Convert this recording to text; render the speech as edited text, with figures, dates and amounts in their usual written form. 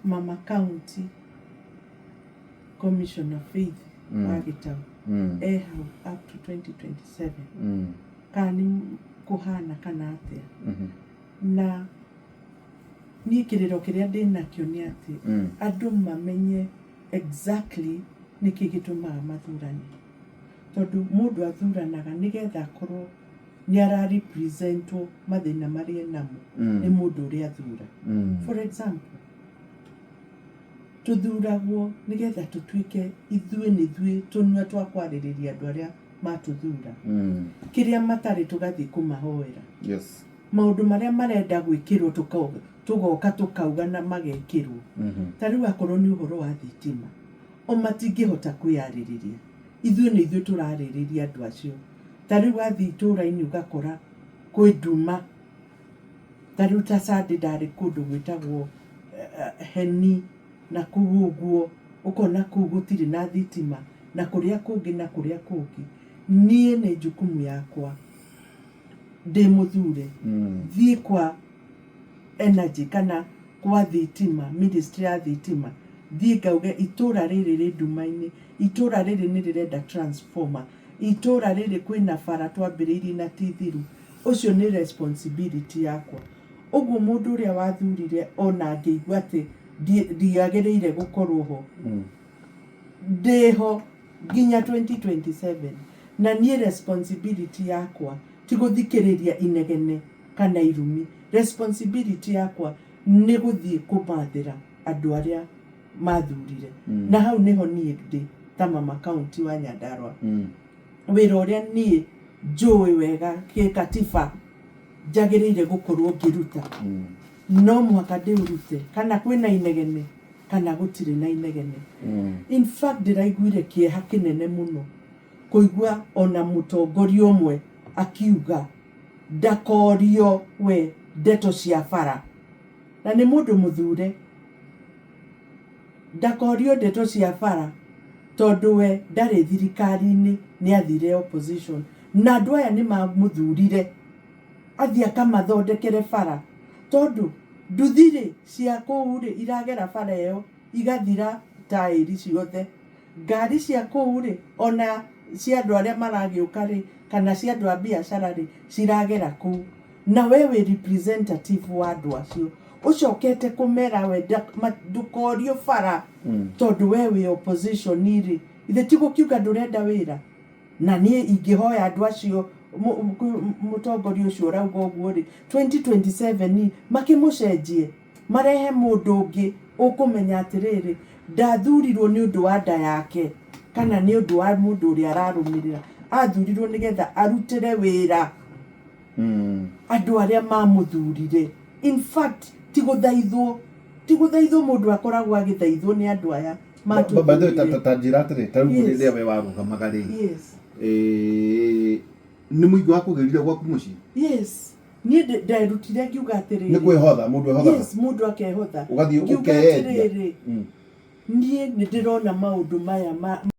Mama County Commissioner Faith wa Gĩtau e hau up to 2027, kana nĩ kũhana kana atĩa. Na niĩ kĩrĩro kĩrĩa ndĩnakĩo nĩ atĩ andũ mamenye exactly nĩkĩ gĩtũmaga mathurane, tondũ mũndũ athuranaga nĩgetha akorwo nĩ ara representwo mathĩna marĩa enamo nĩ mũndũ ũrĩa athura. For example, tũthuragwo nĩgetha tũtuĩke ithuĩ nĩ ithuĩ tũnua twa kwarĩrĩria andũ arĩa matũthura, kĩrĩa matarĩ tũgathiĩ kũmahoera, maũndũ marĩa marenda gwĩkĩrwo tũgoka tũkauga na magekĩrwo. Ta rĩu akorwo nĩ ũhoro wa thitima, o matingĩhota kwĩyarĩrĩria, ithuĩ nĩ ithuĩ tũrarĩrĩria andũ acio. Ta rĩu wathiĩ itũũra-inĩ ũgakora kwĩ nduma. Ta rĩu ta Sunday ndarĩ kũndũ gwĩtagwo Heni na kũu ũguo, ũkona kũu gũtirĩ na thitima na kũrĩa kũngĩ na kũrĩa kũngĩ. Niĩ nĩ jukumu yakwa ndĩ mũthure thiĩ kwa energy kana kwa thitima, ministry ya thitima, thiĩ ngauge itũra rĩrĩ rĩ nduma-inĩ, itũra rĩrĩ nĩ rĩrenda transformer, itũra rĩrĩ kwĩna bara twambĩrĩirie na ti thiru. Ũcio nĩ responsibility yakwa. Ũguo mũndũ ũrĩa wathurire ona angĩigua atĩ ndiagĩrĩire gũkorwo ho, ndĩho nginya 2027, na niĩ responsibility yakwa ti gũthikĩrĩria inegene kana irumi. Responsibility yakwa nĩ gũthiĩ kũmathĩra andũ arĩa mathurire. Na hau nĩho niĩ ndĩ ta mama county wa Nyandarua. Wĩra ũrĩa niĩ njũĩ wega gĩkatiba njagĩrĩire gũkorwo ngĩruta, no mũhaka ndĩũrute, kana kwĩna inegene kana gũtirĩ na inegene. In fact, ndĩraiguire kĩeha kĩnene mũno kũigua ona mũtongoria ũmwe akiuga ndakorio we ndeto cia bara, na nĩ mũndũ mũthure, ndakorio ndeto cia bara tondũ we ndarĩ thirikari-inĩ, nĩ athire opposition, na andũ aya nĩ mamũthurire athiĩ akamathondekere bara, tondũ nduthi-rĩ cia kũu rĩ iragera bara ĩyo igathira taĩri ciothe, ngari cia kũu rĩ ona cia andũ arĩa maragĩũka rĩ kana cia andũ a biacara rĩ ciragera kũu, na we wĩ representative wa andũ acio, ũcokete kũmera we ndũkorio bara tondũ we wĩ opposition rĩ, ithe ti gũkiuga ndũrenda wĩra. Na niĩ ingĩhoya andũ acio, mũtongoria ũcio ũrauga ũguo rĩ, 2027 makĩmũcenjie, marehe mũndũ ũngĩ ũkũmenya atĩrĩrĩ, ndathurirwo nĩ ũndũ wa nda yake kana nĩ ũndũ wa mũndũ ũrĩa ararũmĩrĩra, athurirwo nĩgetha arutĩre wĩra andũ arĩa mamũthurire. In fact, ti gũthaithwo, ti gũthaithwo mũndũ akoragwo agĩthaithwo nĩ andũ aya By the way, matũthurire. Ta njĩra atĩrĩ, ta rĩu rĩrĩa we warũgamaga rĩ, nĩ mũingĩ wakũgĩrire gwaku mũciĩ? Yes, niĩ nderutire ngiuga atĩrĩrĩ, Nĩ kwĩhotha mũndũ ehothaga? Yes, mũndũ akehotha. Ũgathiĩ Ngiuga ũkeyendia. atĩrĩrĩ, niĩ nĩ ndĩrona maũndũ maya ma